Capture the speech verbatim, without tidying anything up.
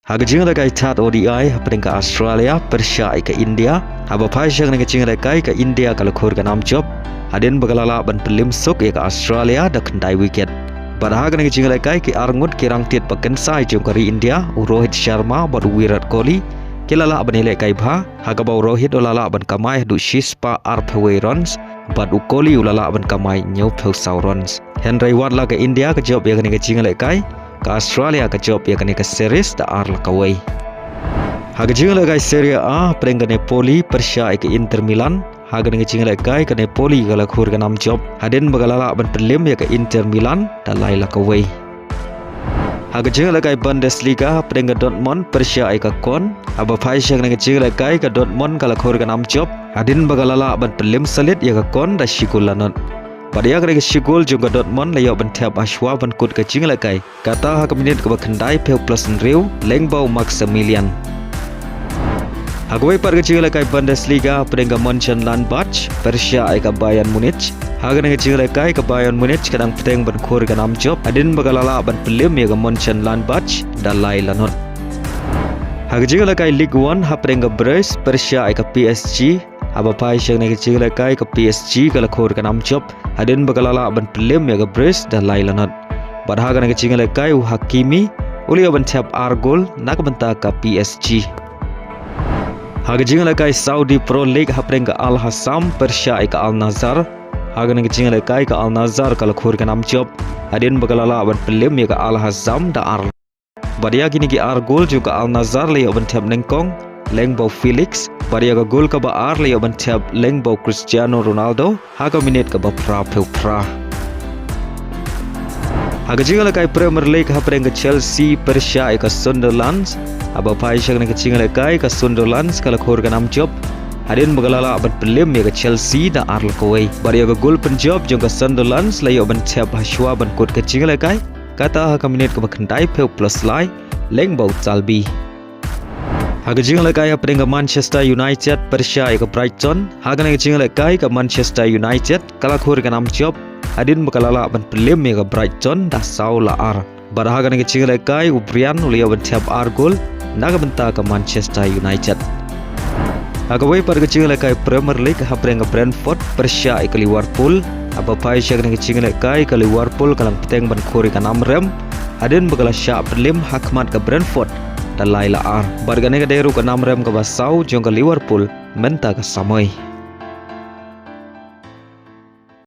Ha ka jingïalehkai thad O D I hapdeng ka Australia pyrshah ïa ka India, haba phai sha kane ka jingïalehkai ka India ka la khur ka nam jop hadien ba ka la lah ban pynliem suk ïa ka Australia da khyndai wicket. Bad ha kane ka jingïalehkai ki arngut ki rangtit ba kynsai jong ka ri India, u Rohit Sharma bad u Virat Kohli, ki la lah ban ïalehkai bha, ha kaba u Rohit u la lah ban kamai haduh shispah arphew wei runs, bad u Kohli u la lah ban kamai hynñiewphew saw runs. Hynrei wat la ka India ka jop ïa kane ka jingïalehkai, ka Australia ka jop ïa kane ka series da ar la kawei. Ha ka jingïalehkai Serie A hapdeng ka Napoli pyrshah ïa ka Inter Milan, ha kane ka jingïalehkai ka Napoli ka la khur ka nam jop hadien ba ka la lah ban pynliem ïa ka Inter Milan da lai la kawei. Ha ka jingïalehkai Bundesliga hapdeng ka Dortmund pyrshah ïa ka Köln, haba phai sha kane ka jingïalehkai ka Dortmund ka la khur ka nam jop hadien ba ka la lah ban pynliem salit ïa ka Köln da shi gol la nod. Bad ïa kane ka shi gol jong ka Dortmund la ïoh ban thep hashwa ban kut ka jingïalehkai, kata ha ka minit kaba khyndaiphew plus hynriew, lyngba u Maximilian. Ha kawei pat ka jingïalehkai Bundesliga hapdeng ka Mönchengladbach pyrshah ïa ka Bayern Munich. Ha kane ka jingïalehkai ka Bayern Munich ka dang bteng ban khur ka nam jop hadien ba ka la lah ban pynliem ïa ka Mönchengladbach da lai la nod. Ha ka jingïalehkai Ligue One hapdeng ka Brest pyrshah ïa ka P S G, haba phai sha kane ka jingïalehkai ka P S G ka la khur ka nam jop hadien ba ka la lah ban pynliem ïa ka Brest da lai la nod. Bad ha kane ka jingïalehkai u Hakimi u la ïoh ban thep ar gol na ka bynta ka P S G. Ha ka jingïalehkai Saudi Pro League hapdeng ka Al Hassam pyrshah ïa ka Al Nassr, ha kane ka jingïalehkai ka Al Nassr ka la khur ka nam jop hadien ba ka la lah ban pynliem ïa ka Al Hassam da ar. Bad ïa kine ki ar gol jong ka Al Nassr la ïoh ban thep nyngkong lyngba u Felix, bad ïa ka gol kaba ar la ïoh ban thep lyngba u Cristiano Ronaldo ha ka minit kaba phraphew phra. Ha ka jingïalehkai Premier League hapdeng ka Chelsea pyrshah ïa ka Sunderland, haba phai sha kane ka jingïalehkai ka Sunderland ka la khur ka nam jop hadien ba ka la lah ban pynliem ïa ka Chelsea da ar la kawei. Bad ïa ka gol pynjop jong ka Sunderland la ïoh ban thep hashwa ban kut ka jingïalehkai, kata ha ka minit kaba khyndaiphew plus lai, lyngba u Talbi. Ha ka jingïalehkai hapdeng ka Manchester United pyrshah ïa ka Brighton, ha kane ka jingïalehkai ka Manchester United ka la khur ka nam jop hadien ba ka la lah ban pynliem ïa ka Brighton da saw la ar. Bad ha kane ka jingïalehkai u Brian u la ïoh ban thep ar gol na ka bynta ka Manchester United. Ha kawei pat ka jingïalehkai Premier League hapdeng ka Brentford pyrshah ïa ka Liverpool, haba phai sha kane ka jingïalehkai ka Liverpool ka la bteng ban khur ïa ka nam rem hadien ba ka la shah pynliem ha khmat ka Brentford da lai la ar. Bad kane ka dei ruh ka nam rem kaba saw jong ka Liverpool mynta ka samoi.